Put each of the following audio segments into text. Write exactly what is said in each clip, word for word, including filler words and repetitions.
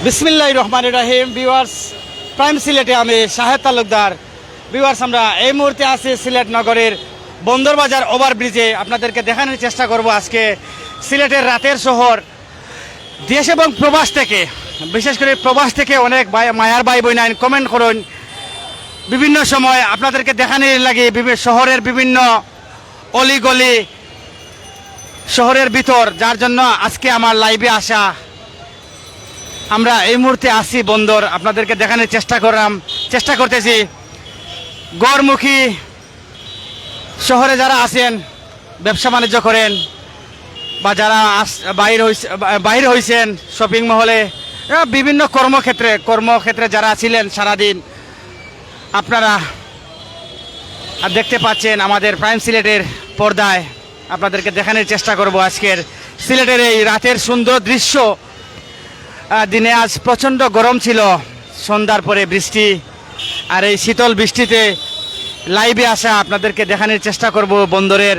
বিসমিল্লাহির রহমানির রহিম। Viewers, prime সিলেটে আমি শাহেদ তালুকদার। ভিউয়ার্স, আমরা এই মুহূর্তে আছি সিলেট নগরীর বন্দর বাজার ওভারব্রিজে। আপনাদেরকে দেখানোর চেষ্টা করব আজকে সিলেটের রাতের শহর। দেশ এবং প্রবাস থেকে, বিশেষ করে প্রবাস থেকে অনেক ভাই, মায়ার ভাই বইনাইন কমেন্ট করইন বিভিন্ন সময়। আপনাদেরকে দেখানির লাগি বিভি-, শহরের বিভিন্ন অলিগলি, শহরের ভিতর, যার জন্য আজকে আমার লাইভে আসা। আমরা এই মুহূর্তে আছি বন্দর, আপনাদেরকে দেখানোর চেষ্টা করলাম, চেষ্টা করতেছি। ঘরমুখী শহরে যারা আছেন, ব্যবসা বাণিজ্য করেন, বা যারা আস-, বাইর হইছ-, বা-, বাইর হইছেন শপিং মহলে, এ, বিভিন্ন কর্মক্ষেত্রে, কর্মক্ষেত্রে যারা ছিলেন সারাদিন, আপনারা আর দেখতে পাচ্ছেন আমাদের প্রাইম সিলেটের পর্দায়। আপনাদেরকে দেখানোর চেষ্টা করব আজকের সিলেটের এই রাতের সুন্দর দৃশ্য। আহ, দিনে আজ প্রচণ্ড গরম ছিল, সন্ধ্যার পরে বৃষ্টি, আর এই শীতল বৃষ্টিতে লাইভে আসা আপনাদেরকে দেখানোর চেষ্টা করব বন্দরের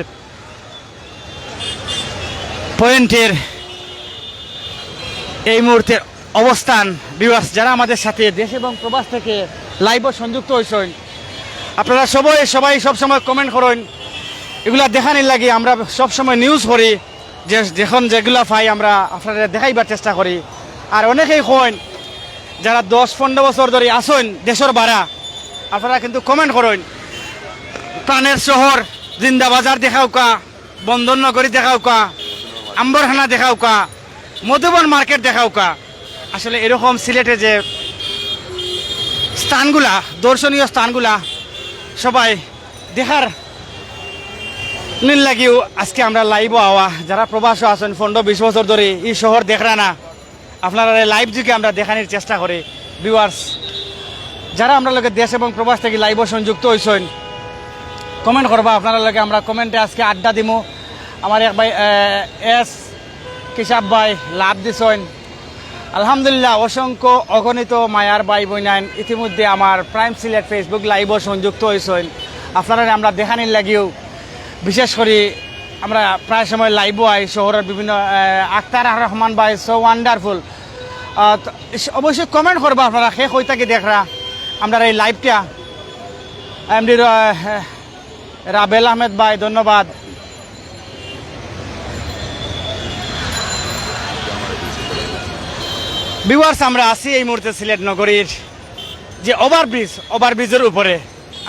পয়েন্টের এই মুহূর্তের অবস্থান। ভিউয়ার্স, যারা আমাদের সাথে দেশ এবং প্রবাস থেকে লাইভও সংযুক্ত হইছেন, আপনারা সবাই, সবাই সবসময় কমেন্ট করেন, এগুলা দেখানির লাগি আমরা সবসময় নিউজ করি, যে যখন যেগুলা পাই আমরা আপনারা দেখাইবার চেষ্টা করি। আর অনেকেই কইন, যারা দশ পনেরো বছর ধরে আছেন দেশের বারা, আপনারা কিন্তু কমেন্ট করেন, প্রাণের শহর জিন্দাবাজার দেখাউক্কা, বন্দর নগরী দেখাউক্কা, আম্বরখানা দেখাউক্কা, মধুবন মার্কেট দেখাউক্কা। আসলে এরকম সিলেটে যে স্থানগুলা, দর্শনীয় স্থানগুলা সবাই দেখার নির লাগিও আজকে আমরা লাইভও আওয়া। যারা প্রবাসও আছেন, পনেরো বিশ বছর ধরে এই শহর দেখরা না, আপনারা লাইভ যুগে আমরা দেখানির চেষ্টা করি। ভিউয়ার্স, যারা আমরা লগে দেশ এবং প্রবাস থেকে লাইভও সংযুক্ত হইছেন, কমেন্ট করবা। আপনারা লগে আমরা কমেন্টে আজকে আড্ডা দিমু। আমার এক ভাই, আহ, এস কিশাব ভাই লাভ দিছেন। আলহামদুলিল্লাহ, অসংখ্য অগণিত মায়ার ভাই বইনাইন ইতিমধ্যে আমার প্রাইম সিলেট Facebook লাইভও সংযুক্ত হইছেন। আপনারা আমরা দেখানির লাগিও, বিশেষ করি আমরা প্রায় সময় লাইভও আই শহরের বিভিন্ন, আহ, আখতার রহমান ভাই, so wonderful। আহ, তো ইস-, অবশ্যই কমেন্ট করবা আপনারা, কে কই থাকি দেখরা আমরা এই লাইভটা। এমডি র-, আহ, রাবেল আহমেদ ভাই, ধন্যবাদ। ভিউয়ার্স, আমরা আছি এই মুহূর্তে সিলেট নগরীর যে ওভারব্রিজ, ওভারব্রিজের উপরে।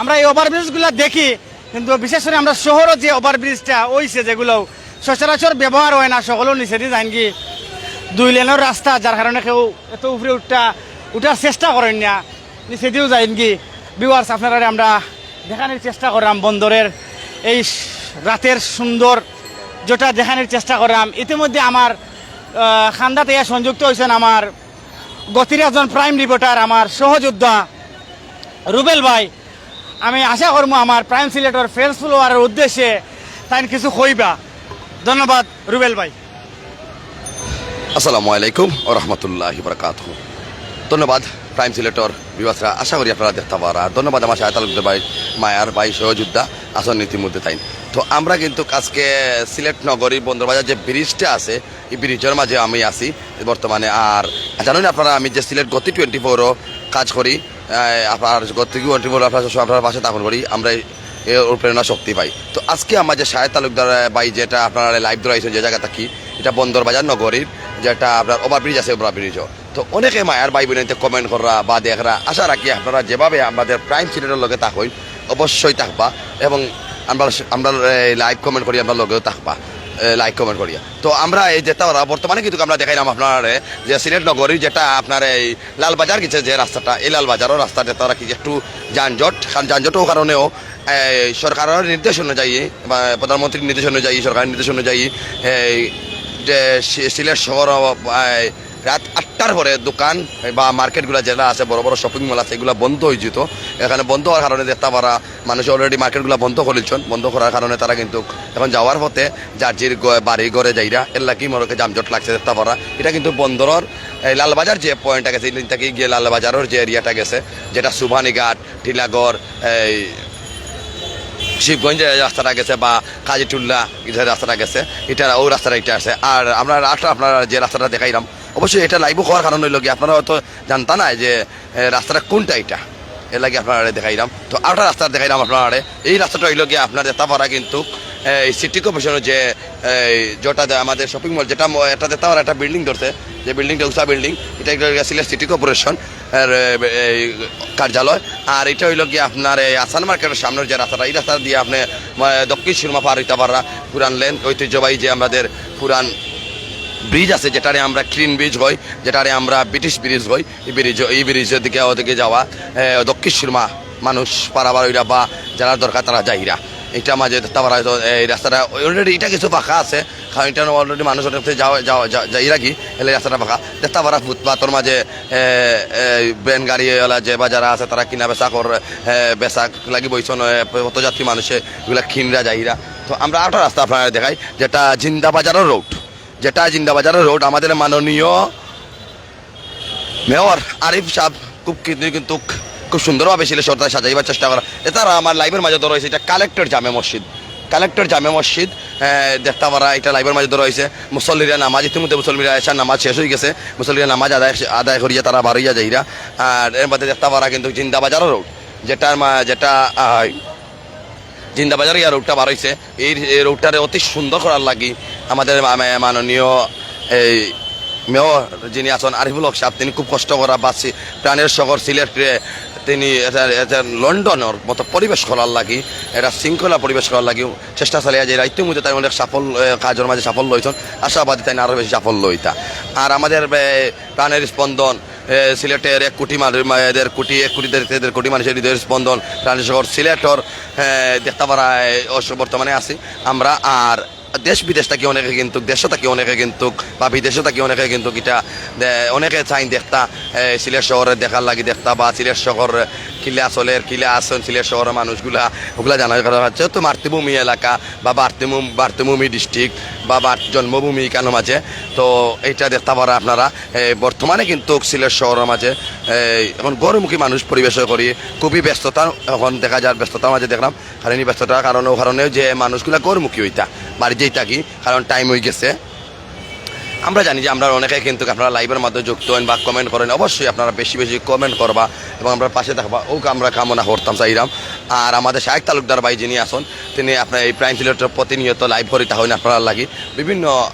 আমরা এই ওভারব্রিজগুলা দেখি, কিন্তু বিশেষ করে আমরা শহরও যে ওভারব্রিজটা হইছে, যেগুলো সচরাচর ব্যবহার হয় না, সকলেও নিচেদি যাইনগি। দুই লেনের রাস্তা, যার কারণে কেউ এত উপরে উঠা, উঠার চেষ্টা করেন না, নিচেদিও যাইনগি। ভিউয়ার্স, আপনারা আমরা দেখানোর চেষ্টা করলাম বন্দরের এই স-, রাতের সুন্দর যেটা দেখানোর চেষ্টা করলাম। ইতিমধ্যে আমার, আহ, খান্দাতে ইয়া সংযুক্ত হয়েছেন আমার গতির একজন প্রাইম রিপোর্টার, আমার সহযোদ্ধা রুবেল ভাই। আমি আশা করবো আমার প্রাইম সিলেটর ফ্যান্স ফলোয়ারের উদ্দেশ্যে তাই কিছু কইবা। ধন্যবাদ রুবেল ভাই। আসসালামু আলাইকুম ওয়া রাহমাতুল্লাহি ওয়া বারাকাতুহু। ধন্যবাদ প্রাইম সিলেটর ভিউয়ার্সরা, আশা করি আপনারা দেখতা পারা। আর ধন্যবাদ আমার শাহেদ তালুকদার ভাই, মায়ার ভাই, সহযোদ্ধা আছেন ইতিমধ্যে তাইন। তো আমরা কিন্তু আজকে সিলেট নগরী বন্দরবাজার যে ব্রিজটা আছে, এই ব্রিজের মাঝে আমি আছি বর্তমানে। আর জানেন আপনারা, আমি যে সিলেট গতি টোয়েন্টি ফোরও কাজ করি, আহ, আপনার গতি টোয়েন্টি ফোর আপনারা সবসময় আপনারা পাশে থাকুন করি, আমরা এই অনুপ্রেরণা শক্তি পাই। তো আজকে আমার যে শাহেদ তালুকদার, আহ, ভাই যেটা আপনারা লাইভ ধরাইছেন যে জায়গা থাকি, এটা বন্দরবাজার নগরীর যেটা আপনার ওভারব্রিজ আছে, ওভারব্রিজও। তো অনেকে মায়ার ভাই বোনেতে কমেন্ট কররা বা দেখরা, আশা রাখি আপনারা যেভাবে আমাদের প্রাইম সিলেটর লগে থাকইন, অবশ্যই থাকবা এবং আমরা, আমরা এই লাইভ কমেন্ট করি, আমরা লগেও থাকবা, লাইক কমেন্ট করিয়া। তো আমরা এই যেটা ওরা বর্তমানে কিন্তু আমরা দেখাইলাম আপনারা যে সিলেট নগরীর যেটা আপনার এই লালবাজার গেছে যে রাস্তাটা, এই লালবাজারও রাস্তা যেটা ওরা কি একটু যানজট, কারণ যানজটও কারণেও এই সরকারের নির্দেশ অনুযায়ী বা প্রধানমন্ত্রীর নির্দেশ অনুযায়ী, সরকারের নির্দেশ অনুযায়ী এই যে সি-, সিলেট শহর, এই রাত আটটার পরে দোকান বা মার্কেটগুলো যেটা আছে, বড় বড় শপিং মল আছে, এগুলো বন্ধ হয়ে যেত। এখানে বন্ধ হওয়ার কারণে দেখতে পারা মানুষ অলরেডি মার্কেটগুলো বন্ধ করিলছেন। বন্ধ করার কারণে তারা কিন্তু এখন যাওয়ার পথে যার যার গ-, বাড়ি ঘরে যাইরা, এর লাগি মনে হয় যানজট লাগছে দেখতে পারা। এটা কিন্তু বন্দরের এই লালবাজার যে পয়েন্টটা গেছে, ইলিন থাকি গিয়ে লালবাজারের যে এরিয়াটা গেছে, যেটা সুবহানীঘাট, টিলাগড়, এই শিবগঞ্জ যে রাস্তাটা গেছে বা কাজিটুল্লা যে রাস্তাটা গেছে, এটা ওই রাস্তাটা এটা আছে। আর আমরা রাস্তা আপনারা যে রাস্তাটা দেখাইলাম, অবশ্যই এটা লাইভও হওয়ার কারণ হইল কি, আপনারা হয়তো জানতা না যে এ, রাস্তাটা কোনটা এটা, এর লাগি আপনারা দেখাইলাম। তো আরেকটা রাস্তা দেখাইলাম আপনারা। এই রাস্তাটা হইল গিয়া আপনার দেখতা পারা কিন্তু এই সিটি কর্পোরেশনের যে এই যেটা দে-, আমাদের শপিং মল, যেটা ম-, একটা দেখতা পারা একটা বিল্ডিং ধরছে, যে বিল্ডিংটা উষা বিল্ডিং, এটা একটা সিলেট সিটি কর্পোরেশন এর, এ, এই কার্যালয়। আর এটা হইল গিয়া আপনার এই আসান মার্কেটের সামনের যে রাস্তাটা, এই রাস্তা দিয়ে আপনি, আহ, দক্ষিণ সুরমা পার হইতা পারা, পুরান লেন ঐতিহ্যবাহী যে আমাদের পুরান ব্রিজ আছে, যেটারে আমরা ক্লিন ব্রিজ কই, যেটারে আমরা ব্রিটিশ ব্রিজ কই, এই ব্রিজ, এই ব্রিজের দিকে ওদিকে যাওয়া, এ, দক্ষিণ সুরমা মানুষ পারাবার ওইরা বা যারা দরকার তারা যাইরা। এটা মাঝে দেখতা পারা হয়তো এই রাস্তাটা already এটা কিছু ফাঁকা আছে, কারণ এটা already মানুষ ওটাতে যাওয়া, যাওয়া, যা-, যাইরা কি, এলে রাস্তাটা ফাঁকা। দেখতা পারা ফুটপাতর মাঝে, এ, এ, ভ্যান গাড়ি ওলা যে বা যারা আছে তারা কিনা বেচা কর, এ, বেচা লাগি বইছন, এ, পথযাত্রী মানুষে এগুলা কিনরা যাইরা। তো আমরা আরেকটা রাস্তা আপনারা দেখাই, যেটা জিন্দাবাজারের রোড, যেটা জিন্দাবাজারের রোড আমাদের মাননীয় মেয়র আরিফ সাহেব খুব কিন্তু, কিন্তু খুব সুন্দরভাবে সিলেট শহরটা সাজাইবার চেষ্টা করা। এছাড়া আমার লাইভের মাঝে তো রয়েছে এটা কালেক্টর জামে মসজিদ, কালেক্টর জামে মসজিদ, আহ, দেখতা পারা এটা লাইভের মাঝে তো রয়েছে। মুসল্লিরা নামাজ, ইতিমধ্যে মুসল্লিরা এশার নামাজ শেষ হয়ে গেছে, মুসল্লিরা নামাজ আদায়, আদায় করিয়া তারা বারইয়া যাইরা। আর এর মধ্যে দেখতা পারা কিন্তু জিন্দাবাজারও রোড, যেটার মা-, যেটা, আহ, জিন্দাবাজার ইয়া রোডটা বার হইছে, এই, এই রোডটারে অতি সুন্দর করার লাগি আমাদের মা-, মা-, মাননীয় এই মেয়র যিনি আছেন আরিফুল হক সাহেব, তিনি খুব কষ্ট করা বাসি প্রাণের শহর সিলেটরে তিনি এটা, এটা লন্ডনের মতো পরিবেশ করার লাগি, এটা শৃঙ্খলা পরিবেশ করার লাগি চেষ্টা চালিয়ে যারা ইতিমধ্যে তাই অনেক সাফল্য, এ, কাজের মাঝে সাফল্য হয়েছেন, আশাবাদী তাই আরও বেশি সাফল্য হইতা। আর আমাদের, এ, প্রাণের স্পন্দন, এ, সিলেটের এক কোটি মানুষ, মা-, দেড় কোটি, এক কোটি, দেড়, দেড় কোটি মানুষের হৃদয়ের স্পন্দন, প্রাণের শহর সিলেটর, এ, দেখতা পারা, এ, অস-, বর্তমানে আছি আমরা। আর দেশ বিদেশ থাকি অনেকে কিন্তু, দেশ থাকি অনেকে কিন্তু, বা বিদেশ থাকি অনেকে কিন্তু এটা, দে-, অনেকে চাইন দেখতা, এ, সিলেট শহরে দেখার লাগি দেখতা, বা সিলেট শহর কিলা চলের, কিলা আছেন সিলেট শহরের মানুষগুলা, ওগুলা জানার কথা হচ্ছে। তো মাতৃভূমি এলাকা বা মাতৃভূমি, মাতৃভূমি ডিস্ট্রিক্ট বা মাত-, জন্মভূমি কেন মাঝে, তো এইটা দেখতা পারা আপনারা। এ, বর্তমানে কিন্তু সিলেট শহরের মাঝে, এ, এখন গৌরমুখী মানুষ পরিবেশ করি, খুবই ব্যস্ততা এখন দেখা যার, ব্যস্ততার মাঝে দেখলাম। কারণ এই ব্যস্ততার কারণে, ও কারণে যে মানুষগুলা গৌরমুখী হইতা, বাড়ি যেই থাকি, কারণ টাইম হয়ে গেছে। আমরা জানি যে আমরা অনেকে কিন্তু আপনারা লাইভের মাধ্যমে যুক্ত হন বা কমেন্ট করেন, অবশ্যই আপনারা বেশি বেশি কমেন্ট করবা এবং আমরা পাশে থাকবা, ও আমরা কামনা করতাম চাইলাম। আর আমাদের শাহেক তালুকদার ভাই যিনি আছেন, তিনি আপনার এই প্রাইম সিলেটর প্রতিনিয়ত লাইভ করি, তা হয় না আপনারা লাগি বিভিন্ন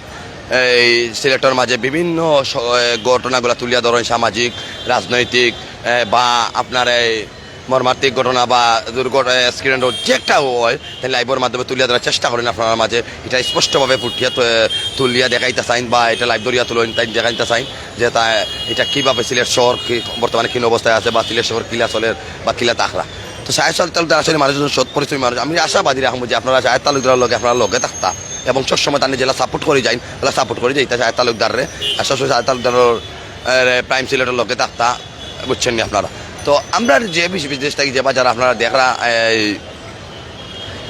এই সিলেটর মাঝে বিভিন্ন স-, এ, ঘটনাগুলা তুলিয়া ধরেন, সামাজিক, রাজনৈতিক, এ, বা আপনার এই মর্মান্তিক ঘটনা বা দুর্ঘটনা, অ্যাক্সিডেন্ট হোক, যে একটা হয়, তাই লাইভের মাধ্যমে তুলিয়া ধরার চেষ্টা করেন আপনারা মাঝে। এটা স্পষ্টভাবে ফুটিয়া তু-, তুলিয়া দেখাইতে চাইন বা এটা লাইভ ধরিয়া তুলেন, তাই দেখাইতে চাইন যে তা এটা কীভাবে সিলেট শহর কি বর্তমানে কী অবস্থায় আছে বা সিলেট শহর কিলা চলের বা কিলা তাকরা। তো শাহেদ তালুকদার আসলে মানুষ একজন সৎ পরিশ্রমী মানুষ। আমি আশাবাদী রাখবো যে আপনারা শাহেদ তালুকদারের লগে আপনারা লগে থাকতা এবং সবসময় তার জেলা সাপোর্ট করে যাইন, তাহলে সাপোর্ট করে যাইতা শাহেদ তালুকদাররে। আর সবসময় শাহেদ তালুকদারের, এ, প্রাইম সিলেটের লগে থাকতা, বুঝছেন নি আপনারা। তো আমরা যে বিশ বিদেশ থাকি যে বাজার আপনারা দেখরা, এই,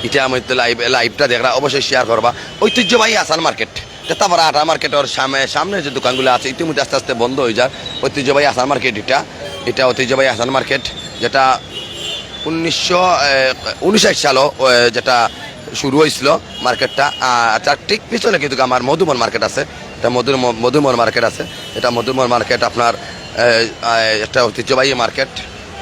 এটা আমি তো লাইভ, লাইভটা দেখরা, অবশ্যই শেয়ার করবা। ঐতিহ্যবাহী আসান মার্কেট, দেখতা পারা আটা মার্কেটের সামনে, সামনে যে দোকানগুলো আছে ইতিমধ্যে আস্তে আস্তে বন্ধ হয়ে যায়। ঐতিহ্যবাহী আসান মার্কেট এটা, এটা ঐতিহ্যবাহী আসান মার্কেট, যেটা উনিশশো, এ, উনষাট সালও, এ, যেটা শুরু হয়েছিল মার্কেটটা। আর তার ঠিক পিছনে কিন্তু আমার মধুবন মার্কেট আছে, এটা মধুর ম-, মধুবন মার্কেট আছে, এটা মধুবন মার্কেট আপনার, এ, এ, একটা ঐতিহ্যবাহী মার্কেট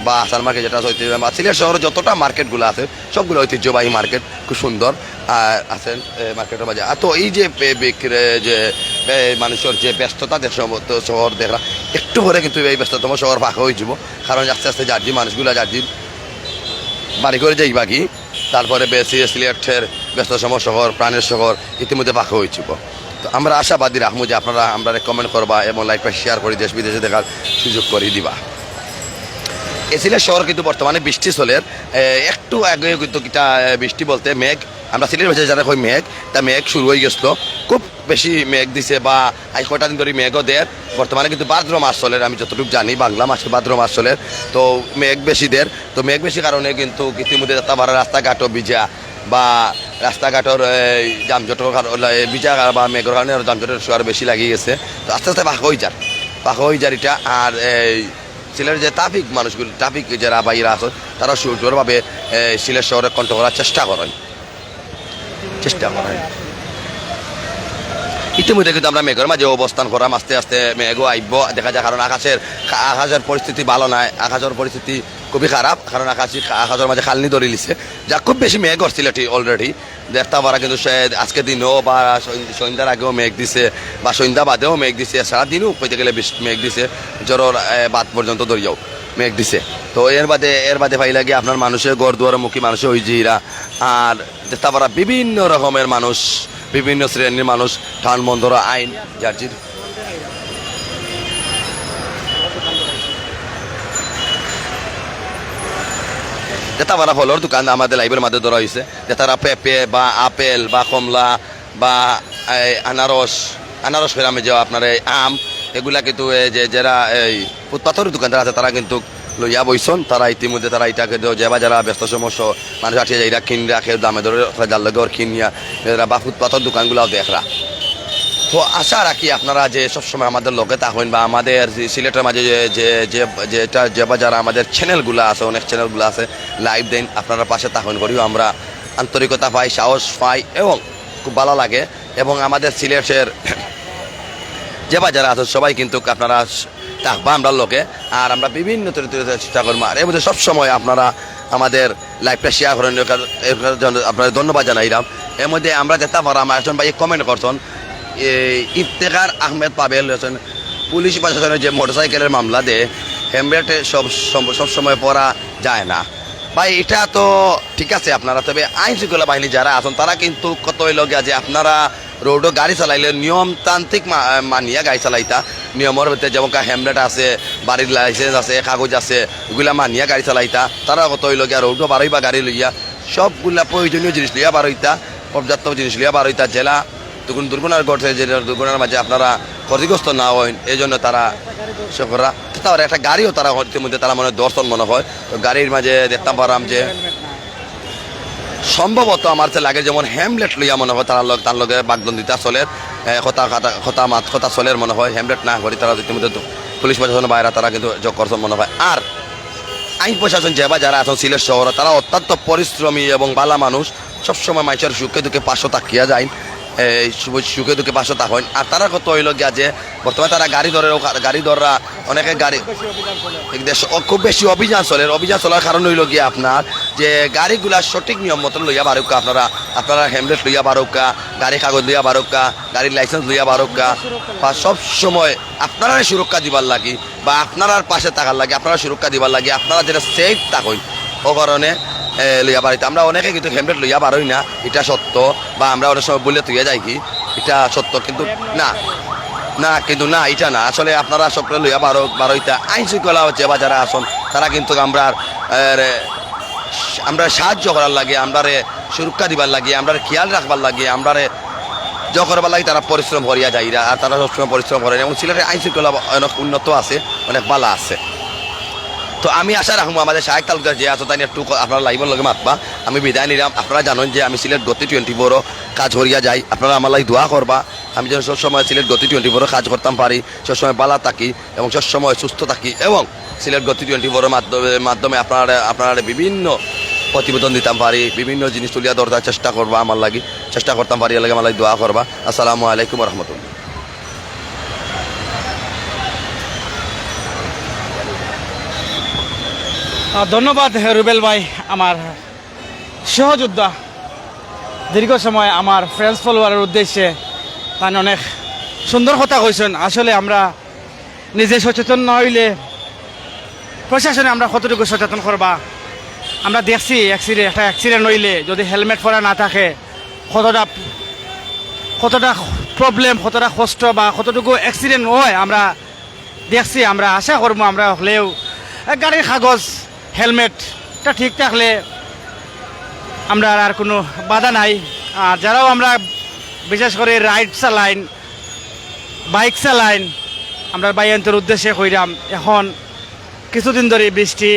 বা আসান মার্কেট যেটা আছে ঐতিহ্যবাহী। আর সিলেট শহরে যতটা মার্কেটগুলো আছে সবগুলো ঐতিহ্যবাহী মার্কেট, খুব সুন্দর। আর আছেন, এ, মার্কেটের মাঝে। আর তো এই যে বে-, বিক্রে-, যে, এ, মানুষের যে ব্যস্ততা দেশ সম্ভবত শহর দেখরা, একটু পরে কিন্তু এই ব্যস্ততম শহর ফাঁকা হয়ে যাব, কারণ আস্তে আস্তে যার যে মানুষগুলা যার যে বাড়ি করে যাইবা কি, তারপরে বেশি সিলেটের ব্যস্ততম শহর, প্রাণের শহর ইতিমধ্যে ফাঁকা হয়ে যাব। তো আমরা আশাবাদী রাখবো যে আপনারা আমরা কমেন্ট করবা এবং লাইভটা শেয়ার করে দেশ বিদেশে দেখার সুযোগ করে দিবা। এই সিলেট শহর কিন্তু বর্তমানে বৃষ্টি চলের, এ, একটু আগে কিন্তু কিতা, এ, বৃষ্টি বলতে মেঘ, আমরা সিলেট ভাষায় যারা কই মেঘ, তা মেঘ শুরু হয়ে গেছিল। খুব বেশি মেঘ দিছে বা আজ কয়টা দিন ধরে মেঘও দের। বর্তমানে কিন্তু ভাদ্র মাস চলের, আমি যতটুকু জানি বাংলা মাসে ভাদ্র মাস চলের, তো মেঘ বেশি দের। তো মেঘ বেশি কারণে কিন্তু ইতিমধ্যে দেখতা পারা রাস্তাঘাটও ভিজা বা রাস্তাঘাটর এই যানজটর কারণে, এই ভিজা বা মেঘর কারণে আরো যানজটের issue আরো বেশি লাগি গেছে। তো আস্তে আস্তে ফাঁকা হয়ে যার, ফাঁকা হয়ে যার এটা। আর এই সিলেটের যে ট্রাফিক মানুষগুলো, ট্রাফিক যারা ভাইরা আছে, তারা সুন্দরভাবে, এ, সিলেট শহরে কন্ট্রোল করার চেষ্টা করেন, চেষ্টা করেন। ইতিমধ্যে কিন্তু আমরা মেঘর মাঝে অবস্থান করাম, আস্তে আস্তে মেঘও আইব দেখা যায়, কারণ আকাশের, আকাশের পরিস্থিতি ভালো নাই, আকাশের পরিস্থিতি খুবই খারাপ, কারণ আকাশি, আকাশের মাঝে খালনি ধরি লিছে, যা খুব বেশি মেঘ করছিল এটি অলরেডি। দেখতা পারা কিন্তু সে আজকে দিনও বা সন-, সন্ধ্যার আগেও মেঘ দিছে, বা সন্ধ্যা বাদেও মেঘ দিছে, সারা দিনও কইতে গেলে বেশ মেঘ দিছে, জ্বরর, এ, বাদ পর্যন্ত ধরিয়াও মেঘ দিছে। তো এর বাদে, এর বাদে পাইলা গিয়া আপনার মানুষের ঘর দুয়ারমুখী মানুষে ওই জিরা, আর দেখতা পারা বিভিন্ন রকমের মানুষ, বিভিন্ন শ্রেণীর মানুষ টাউন বন্দর আইন যার যার। দেখতা পারা ফলর দোকান আমাদের লাইভের মাঝে ধরা হইছে, যে তারা পেঁপে বা আপেল বা কমলা বা এই আনারস, আনারস ফেরামে যে আপনার এই আম, এগুলা কিন্তু এই যে যারা এই ফুটপাথর দোকানদার আছে, তারা কিন্তু লইয়া বইছন। তারা ইতিমধ্যে তারা ইটাকে দেও, যে বা যারা ব্যস্ত সমস্ত মানুষ আটিয়া যাইরা কিনরা, কেউ দামে ধরে যার লগে ওর কিনিয়া এরা বা ফুটপাথর দোকানগুলাও দেখরা। তো আশা রাখি আপনারা যে সবসময় আমাদের লগে থাকবেন বা আমাদের যে সিলেটের মাঝে যে, যে, যে, যেটা, যে বা যারা আমাদের চ্যানেলগুলা আছে, অনেক চ্যানেলগুলা আছে, লাইভ দেন, আপনারা পাশে থাকবেন করিও আমরা আন্তরিকতা পাই, সাহস পাই এবং খুব ভালো লাগে। এবং আমাদের সিলেটের যে বা যারা আছেন সবাই কিন্তু আপনারা থাকবা আমরার লগে, আর আমরা বিভিন্ন তরিতরিতে চেষ্টা করবো। আর এর মধ্যে সবসময় আপনারা আমাদের লাইভটা শেয়ার করেন, এর কার-, এর কার-, জন্য আপনাদের ধন্যবাদ জানাইলাম। এর মধ্যে আমরা যেটা পারলাম, একজন ভাই কমেন্ট করছেন, এই ইফতেখার আহমেদ পাবেল আছেন, পুলিশ প্রশাসনের যে মোটরসাইকেলের মামলা দেয়, হেলমেটে সব সম-, সব সময় পরা যায় না। ভাই, এটা তো ঠিক আছে আপনারা, তবে আইন শৃঙ্খলা বাহিনী যারা আছেন তারা কিন্তু কত হইল গিয়া যে আপনারা রোডও গাড়ি চালাইলে নিয়মতান্ত্রিক মা-, মানিয়া গাড়ি চালাইতা। নিয়মর ভিতরে যেমন কা হেলমেট আছে, বাড়ির লাইসেন্স আছে, কাগজ আছে, ওগুলা মানিয়া গাড়ি চালাইতা। তারা কত হইল গিয়া রোডও বারইবা গাড়ি লইয়া, সবগুলা প্রয়োজনীয় জিনিস লইয়া বারইতা, পর্যাপ্ত জিনিস লইয়া বারইতা। জেলা দুর্ঘ-, দুর্ঘটনার ঘটে, যে দুর্ঘটনার মাঝে আপনারা ক্ষতিগ্রস্ত না হইন, এই জন্য তারা সে করা। তারপরে একটা গাড়িও তারা ইতিমধ্যে তারা মনে হয় ধরছন মনে হয়, তো গাড়ির মাঝে দেখতাম পারাম যে সম্ভবত আমার যে লাগে যেমন হেলমেট লইয়া মনে হয় তার লগ-, তার লগে বাগদন্দিতা চলের, এ, কথা, কথা, কথা মাত, কথা চলের মনে হয়, হেলমেট না করি তারা ইতিমধ্যে তো পুলিশ প্রশাসন বাইরা তারা কিন্তু যোগ করছে মনে হয়। আর আইন প্রশাসন যে বা যারা আছেন সিলেট শহরে, তারা অত্যন্ত পরিশ্রমী এবং ভালা মানুষ, সবসময় মানুষের সুখে দুঃখে পাশে থাকিয়া যায়, এই সু-, সুখে দুঃখে পাশে থাকেন। আর তারা কত হইল গিয়া যে বর্তমানে তারা গাড়ি ধরে, গাড়ি ধররা অনেকে গাড়ি, এক দেশ, ও, খুব বেশি অভিযান চলের। অভিযান চলার কারণ হইল গিয়া আপনার যে গাড়িগুলা সঠিক নিয়ম মতন লইয়া বারুক্কা, আপনারা, আপনারা হেলমেট লইয়া বারুক্কা, গাড়ি কাগজ লইয়া বারুক্কা, গাড়ির লাইসেন্স লইয়া বারুক্কা, বা সব সময় আপনারারে সুরক্ষা দিবার লাগি বা আপনারার পাশে থাকার লাগি, আপনারা সুরক্ষা দিবার লাগি, আপনারা যেটা সেফ থাকইন, ও কারণে, এ, লইয়া বারইতা। আমরা অনেকে কিন্তু হেলমেট লইয়া বারই না, এটা সত্য, বা আমরা অনেক সময় ভুলে থইয়া যাই কি, এটা সত্য, কিন্তু না, না, কিন্তু না, এটা না। আসলে আপনারা সকলে লইয়া বারো, বারইতা। আইন শৃঙ্খলা হচ্ছে বা যারা আছেন, তারা কিন্তু আমরা, এ, রে, আমরা সাহায্য করার লাগি, আমরারে সুরক্ষা দিবার লাগি, আমরারে খেয়াল রাখবার লাগি, আমরারে জয় করবার লাগি তারা পরিশ্রম করিয়া যাইরা, আর তারা সবসময় পরিশ্রম করেন। এবং সিলেটের আইন শৃঙ্খলা অনেক উন্নত আছে, অনেক ভালা আছে। তো আমি আশা রাখবো আমাদের শাহেক তালুকদার যে আছো, তাই একটু ক-, আপনারা লাইভর লগে মাতবা। আমি বিদায় নিলাম। আপনারা জানেন যে আমি সিলেট গতি টোয়েন্টি ফোরও কাজ করিয়া যাই, আপনারা আমার লাগি দোয়া করবা। আমি যেন সবসময় সিলেট গতি টোয়েন্টি ফোরও কাজ করতাম পারি, সবসময় ভালা থাকি এবং সবসময় সুস্থ থাকি এবং সিলেট গতি টোয়েন্টি ফোরর মাধ্যমে, মাধ্যমে আপনারা, আপনারা বিভিন্ন প্রতিবেদন দিতাম পারি, বিভিন্ন জিনিস তুলিয়া ধরতার চেষ্টা করবা আমার লাগি, চেষ্টা করতাম পারি, এর লাগি আমার লাগি দোয়া করবা। আসসালামু আলাইকুম রহমতুল্লাহ। আহ, ধন্যবাদ রুবেল ভাই, আমার সহযোদ্ধা, দীর্ঘ সময় আমার ফ্রেন্ডস ফলোয়ারের উদ্দেশ্যে তাই অনেক সুন্দর কথা কইছেন। আসলে আমরা নিজে সচেতন না হইলে প্রশাসনে আমরা কতটুকু সচেতন করবা? আমরা দেখছি অ্যাক্সিডেন্ট, একটা অ্যাক্সিডেন্ট হইলে যদি হেলমেট পরা না থাকে কতটা, কতটা প্রবলেম, কতটা কষ্ট বা কতটুকু অ্যাক্সিডেন্ট হয় আমরা দেখছি। আমরা আশা করবো আমরা হলেও গাড়ির কাগজ, হেলমেটটা ঠিক থাকলে আমরা আর কোনো বাধা নাই। আর যারাও আমরা বিশেষ করে রাইড চালাইন, বাইক চালাইন, আমরা বাইয়ান্তর উদ্দেশ্যে কইরাম, এখন কিছুদিন ধরে বৃষ্টি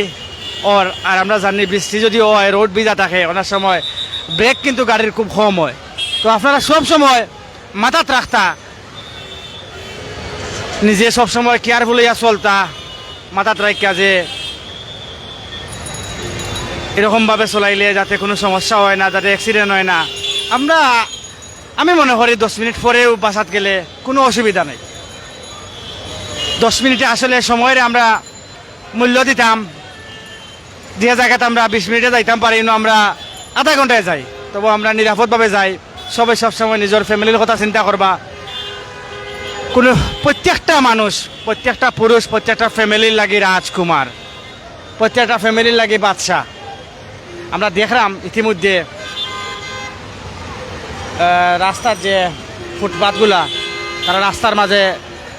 ওর, আর আমরা জানি বৃষ্টি যদি হয়, রোড ভিজা থাকে, অনেক সময় ব্রেক কিন্তু গাড়ির খুব কম হয়। তো আপনারা সব সময় মাথাত রাখতা, নিজে সব সময় কেয়ারফুল হইয়া চলতা, মাথাত রাখিয়া যে এরকমভাবে চলাইলে যাতে কোনো সমস্যা হয় না, যাতে অ্যাক্সিডেন্ট হয় না। আমরা আমি মনে করি দশ মিনিট পরেও বাসাত গেলে কোনো অসুবিধা নাই। দশ মিনিটে আসলে সময়রে আমরা মূল্য দিতাম। যে জাগাত আমরা বিশ মিনিটে যাইতাম পারি, ইনো আমরা আধা ঘন্টায় যাই, তবু আমরা নিরাপদভাবে যাই। সবে সবসময় নিজর ফ্যামিলির কথা চিন্তা করবা। কোনো প্রত্যেকটা মানুষ, প্রত্যেকটা পুরুষ, প্রত্যেকটা ফ্যামিলির লাগি রাজকুমার, প্রত্যেকটা ফ্যামিলির লাগি বাদশা। আমরা দেখলাম ইতিমধ্যে, আহ, রাস্তার যে ফুটপাতগুলা, তারা রাস্তার মাঝে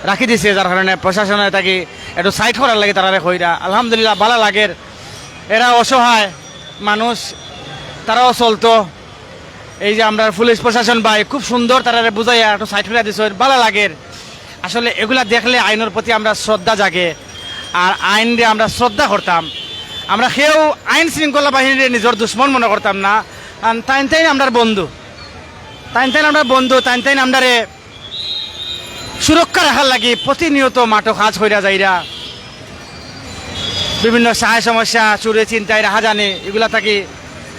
রাখি দিছে, যার কারণে প্রশাসনে তাকে একটু সাইড করার লাগি তারারে কইরা। আলহামদুলিল্লাহ, ভালা লাগের। এরা অসহায় মানুষ, তারাও চলতো। এই যে আমরার পুলিশ প্রশাসন ভাই খুব সুন্দর তারারে বুঝাইয়া একটু সাইড করিয়া দিছে, ভালা লাগের। আসলে এগুলা দেখলে আইনর প্রতি আমরা শ্রদ্ধা জাগে, আর আইনরে আমরা শ্রদ্ধা করতাম। আমরা কেউ আইন শৃঙ্খলা বাহিনীরে নিজর দুশমন মনে করতাম না, কারণ তাইন তাইন আমরার বন্ধু, তাইন তাইন আমরার বন্ধু, তাইন তাইন আমরারে সুরক্ষা রাখার লাগি প্রতিনিয়ত মাঠো কাজ কইরা যাইরা। বিভিন্ন সাহায্য সমস্যা, চুরি, ছিনতাই, রাহাজানি, এগুলা থাকি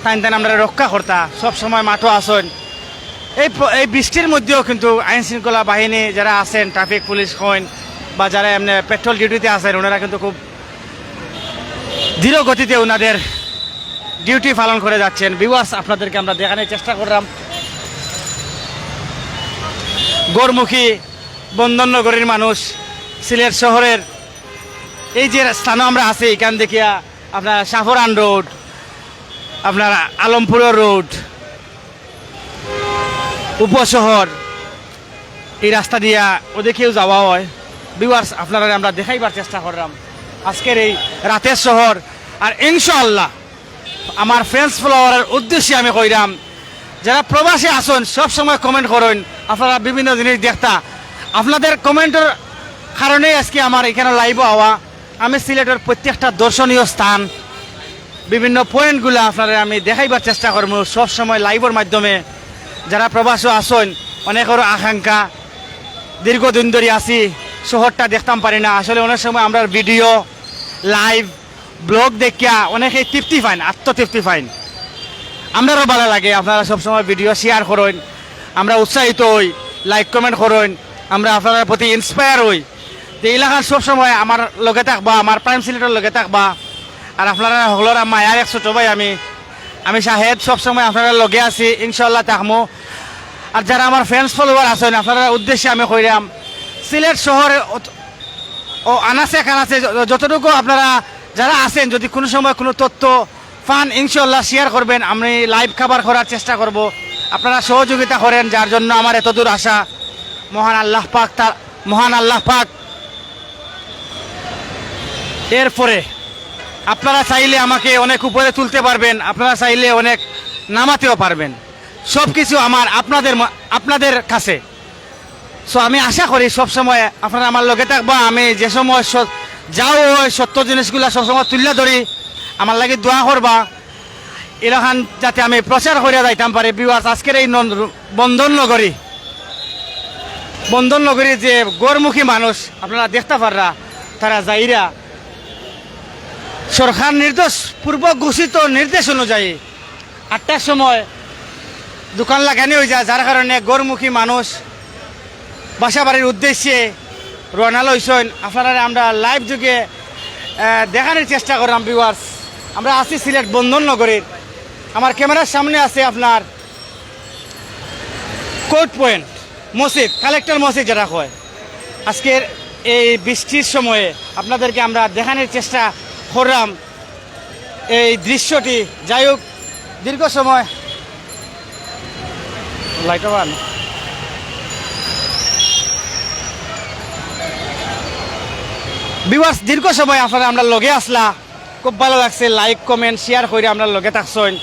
তাইন তাইন আমরারে রক্ষা করতা, সব সময় মাঠো আছইন। এই প-, এই বৃষ্টির মধ্যেও কিন্তু আইন শৃঙ্খলা বাহিনী যারা আছেন, ট্রাফিক পুলিশ কইন বা যারা এমনি পেট্রোল ডিউটিতে আছেন, ওনারা কিন্তু খুব ধীর গতিতে ওনাদের ডিউটি পালন করে যাচ্ছেন। ভিউয়ার্স, আপনাদেরকে আমরা দেখানোর চেষ্টা করলাম গড়মুখী বন্দরনগরীর মানুষ, সিলেট শহরের এই যে স্থানে আমরা আছি, এখান দেখিয়া আপনার শাহপরান রোড, আপনার আলমপুর রোড, উপশহর, এই রাস্তা দিয়া ওদিকেও যাওয়া হয়। ভিউয়ার্স, আপনারারে আমরা দেখাইবার চেষ্টা করলাম আজকের এই রাতের শহর। আর ইনশাআল্লাহ আমার ফ্রেন্ডস ফলোয়ারের উদ্দেশ্যে আমি কইরাম, যারা প্রবাসে আছেন সব সময় কমেন্ট করেন, আপনারা বিভিন্ন জিনিস দেখতা, আপনাদের কমেন্টের কারণেই আজকে আমার এখানে লাইভও আওয়া। আমি সিলেটের প্রত্যেকটা দর্শনীয় স্থান, বিভিন্ন পয়েন্টগুলো আপনারা আমি দেখাইবার চেষ্টা করবো সব সময় লাইভের মাধ্যমে। যারা প্রবাসে আছেন, অনেকেরও আকাঙ্ক্ষা, দীর্ঘদিন ধরে আছি, শহরটা দেখতাম পারি না। আসলে অনেক সময় আমরা ভিডিও, লাইভ, ব্লগ দেখিয়া অনেকেই তৃপ্তি পাইন, আত্মতৃপ্তি পাইন। আমরারও ভালো লাগে, আপনারা সবসময় ভিডিও শেয়ার করেন, আমরা উৎসাহিত হই, লাইক কমেন্ট করেন, আমরা আপনার প্রতি ইন্সপায়ার হই। তো এই এলাকার সবসময় আমার লগে থাকবা, আমার প্রাইম সিলেটের লগে থাকবা। আর আপনারা হকলর মায়ার এক ছোট ভাই আমি, আমি শাহেদ, সবসময় আপনারা লগে আছি, ইনশাআল্লাহ থাকমু। আর যারা আমার ফ্রেন্ডস ফলোয়ার আছেন, আপনারা উদ্দেশ্যে আমি কইরাম, সিলেট শহরে অত- ও আনাচে কানাচে য-, যতটুকু আপনারা যারা আছেন, যদি কোনো সময় কোনো তথ্য পান, ইনশাআল্লাহ শেয়ার করবেন। আমি লাইভ কভার করার চেষ্টা করব। আপনারা সহযোগিতা করেন, যার জন্য আমার এত দূর আসা। মহান আল্লাহ পাক, তার মহান আল্লাহ পাক। এরপরে আপনারা চাইলে আমাকে অনেক উপরে তুলতে পারবেন, আপনারা চাইলে অনেক নামাতেও পারবেন। সব কিছু আমার আপনাদের ম-, আপনাদের কাছে। সো আমি আশা করি সব সময় আপনারা আমার লগে থাকবা। আমি যে সময় স-, যাও হয় সত্য জিনিসগুলা সবসময় তুলিয়া ধরি, আমার লাগি দোয়া করবা। এলাখান যাতে আমি প্রচার করিয়া যাইতাম পারি। ভিউয়ার্স, আজকের এই নন-, বন্দর নগরী, বন্দর নগরী যে গড়মুখী মানুষ আপনারা দেখতা পাররা, তারা যাইরা সরকার নির্দেশ, পূর্ব ঘোষিত নির্দেশ অনুযায়ী আটটার সময় দোকান লাগানি হয়ে যায়, যার কারণে গড়মুখী মানুষ বাসাবাড়ির উদ্দেশ্যে রওনা লইছেন। আপনারা আমরা লাইভ যুগে, আহ, দেখানোর চেষ্টা করলাম ভিউয়ার্স। আমরা আছি সিলেট বন্দর নগরীর, আমার ক্যামেরার সামনে আছে আপনার কোর্ট পয়েন্ট মসজিদ, কালেক্টর মসজিদ যেটা হয়। আজকের এই বৃষ্টির সময়ে আপনাদেরকে আমরা দেখানোর চেষ্টা করলাম এই দৃশ্যটি। যাই হোক, দীর্ঘ সময় লাইট অন। ভিউয়ার্স, দীর্ঘ সময় আপনারা আমরা লগে আসলা, খুব ভালো লাগছে। লাইক, কমেন্ট, শেয়ার করে আমরা লগে থাকছেন।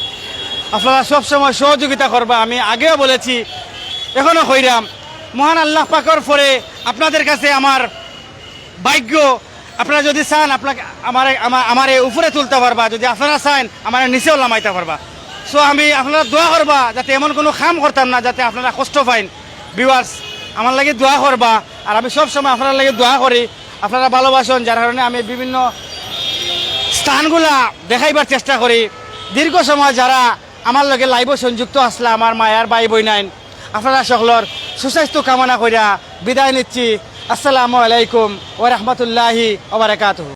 আপনারা সব সময় সহযোগিতা করবা, আমি আগেও বলেছি, এখনো কইরাম। মহান আল্লাহ পাকর পরে আপনাদের কাছে আমার ভাগ্য, আপনারা যদি চান আপনাকে আমার আমার উপরে তুলতে পারবা, যদি আপনারা চান আমার নিচেও লামাইতে পারবা। সো আমি আপনারা দোয়া করবা যাতে এমন কোনো কাম করতাম না যাতে আপনারা কষ্ট পাইন। ভিউয়ার্স, আমার লাগি দোয়া করবা, আর আমি সব সময় আপনার লাগি দোয়া করি। আপনারা ভালোবাসেন, যার কারণে আমি বিভিন্ন স্থানগুলা দেখাইবার চেষ্টা করি। দীর্ঘ সময় যারা আমার লগে লাইভও সংযুক্ত আসলা, আমার মায়ার ভাই বইনাইন, আপনারা সকলর সুস্বাস্থ্য কামনা করিয়া বিদায় নিচ্ছি। আসসালামু আলাইকুম ওয়া রাহমাতুল্লাহি ওয়া বারাকাতুহু।